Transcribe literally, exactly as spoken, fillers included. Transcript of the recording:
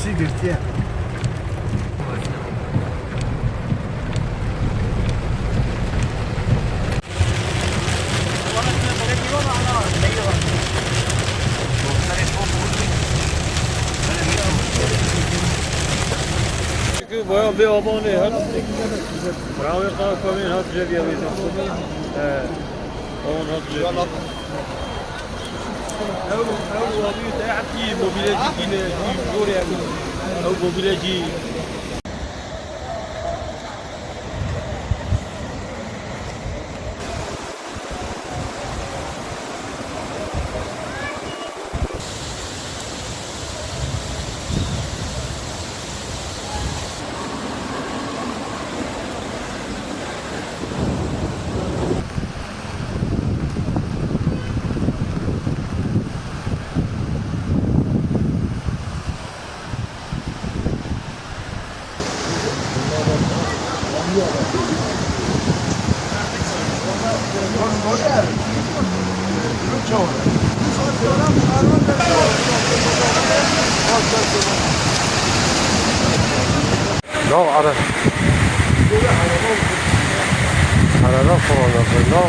Sî girtiye. Çünkü bayağı bir abone her. Bravo, kalk, koyun, hadi, güzel bir yapacağım. He. Tamam, hadi, güzel. Ew, ew, abi, te hepî mobilecî kî ne, kî zor yani. Ew mobilecî. No, ara. Arada falan da, no.